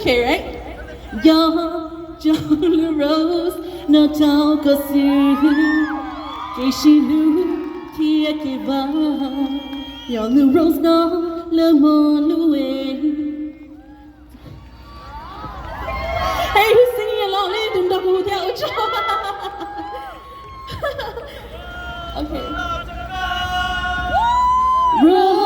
Okay, right? Yog tso lub rose no rau koj xwb, kev sib hlub thiab kev vam, yog lub rose no lawv muab lub es. Hej, who singing along? Leej twg nrog kuv hu thiab ua tsaug. Okay. Rov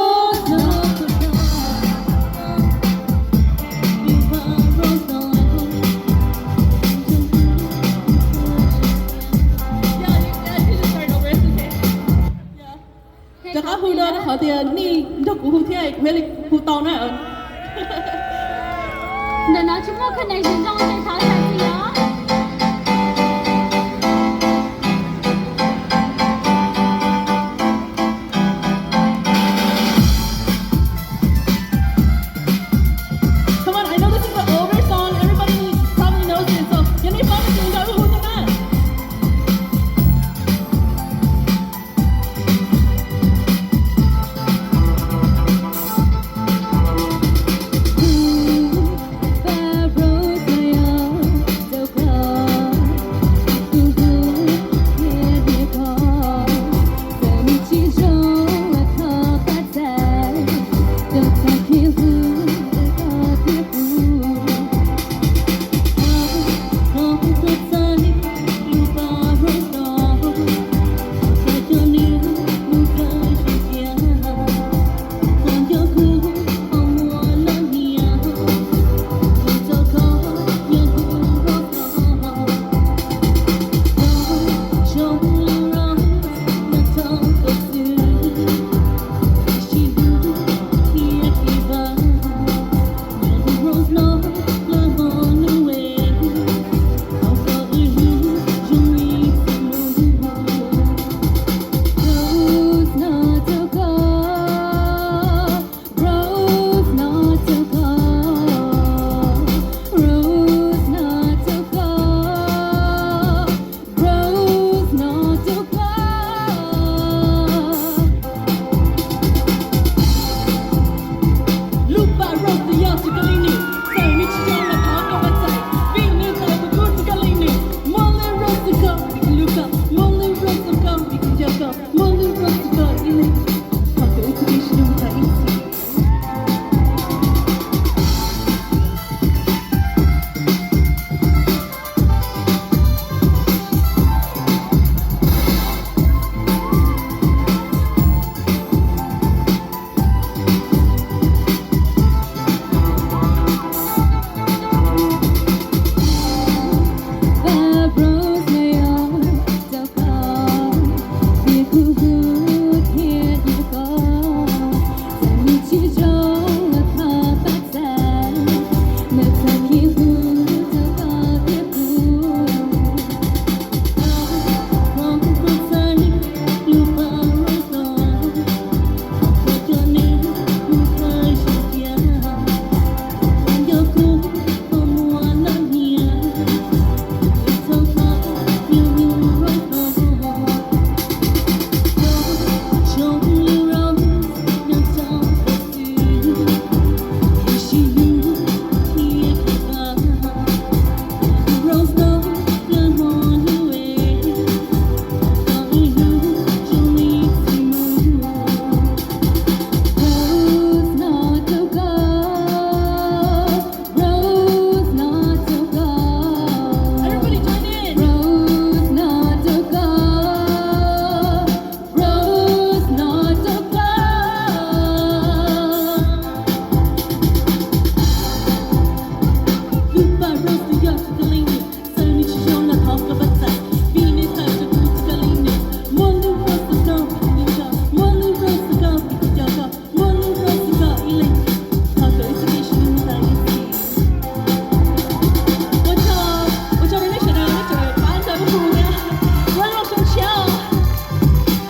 qab hu dua rau qhov tias nej nrog kuv hu thiab kuv thiaj li hu tau na. Ntawm no tsis muaj connection zoo li.